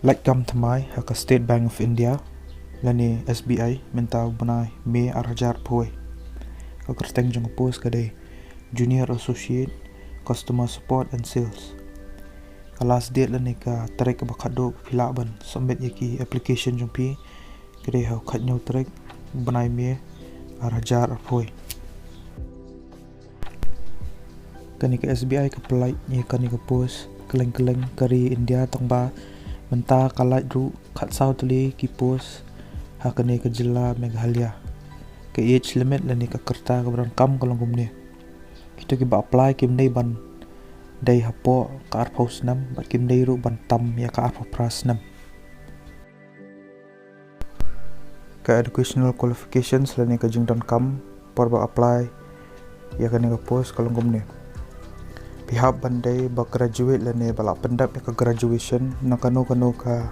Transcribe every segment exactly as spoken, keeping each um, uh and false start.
Lait kam thymmai ha ka State Bank of India lane S B I mynta u bnai May ar hajar arphew wei. Ka kyrteng jong ka post ka dei Junior Associate, Customer Support and Sales. Ka last date lane ka tarik kaba khatduh ba phi lah ban submit ïa ki application jong phi ka dei ha u khathynñiew tarik bnai May ar hajar arphew wei. Kane ka S B I ka pynlait ïa kane ka post kylleng kylleng ka ri India, tang ba mynta ka lait ruh khatsaw tylli ki post ha kane ka jylla Meghalaya. Ka age limit lane ka rta kaba donkam ka long kumne: kito kiba apply kim dei ban dei hapoh ka arphew snem bad kim dei ruh ban tam ïa ka arphew phra snem. Ka educational qualifications lane ka jingdonkam por ba apply ïa kane ka post ka long kumne: phi hap ban dei ba graduate lane ba la pyndep ïa ka graduation na kano kano ka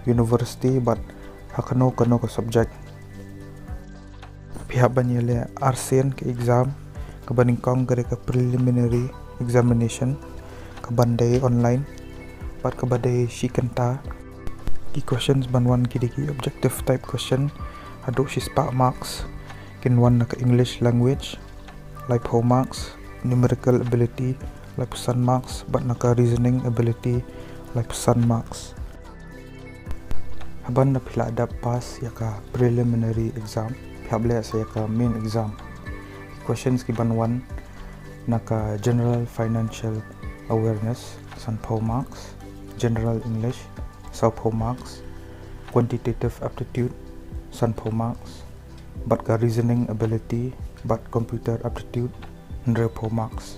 university bad ha kano kano ka subject. Phi hap ban ïaleh arsien ka exam. Kaba nyngkong ka dei ka preliminary examination kaban dei online bad kaba dei shi kynta. Ki questions ban wan ki dei ki objective type question haduh shispah marks. Kin wan na ka English language laiphew marks, numerical ability laiphew san marks bad na ka reasoning ability laiphew san marks. Haba phi la dep pass ïa ka preliminary exam, phi hap leh sa ïa ka main exam. Ki questions kiban wan: na ka general financial awareness sanphew marks, general English sawphew marks, quantitative aptitude sanphew marks, bad ka reasoning ability bad computer aptitude hynriewphew marks.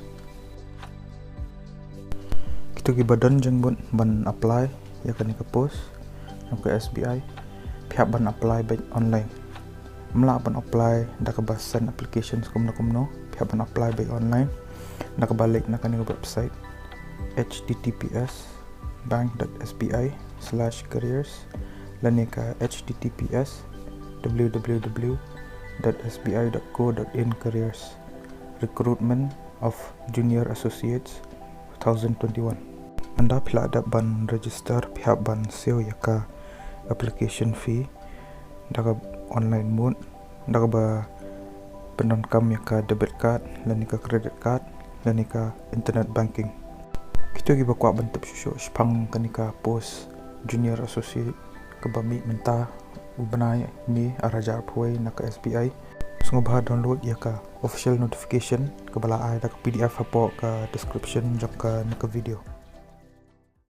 Kito kiba don jingmut ban apply ïa kane ka post jong ka S B I, phi hap ban apply beit online. Ym lah ban apply da kaba send applications kumno kumno, phi hap ban apply beit online da kaba leit na kane ka website: H T T P S bank dot S B I slash careers lane ka H T T P S W W W dot S B I dot co dot in careers, recruitment of junior associates two thousand twenty-one. Haba phi la dep ban register, phi hap ban siew ïa ka application fee da ka online mode da kaba pyndonkam ïa ka debit card lane ka credit card lane ka internet banking. Kito kiba kwah ban tip shuh shuh shaphang kane ka post junior associate kaba mih mynta u bnai May ar hajar arphew wei na ka S B I, sngewbha download ïa ka official notification kaba la ai da ka P D F hapoh ka description jong kane ka video.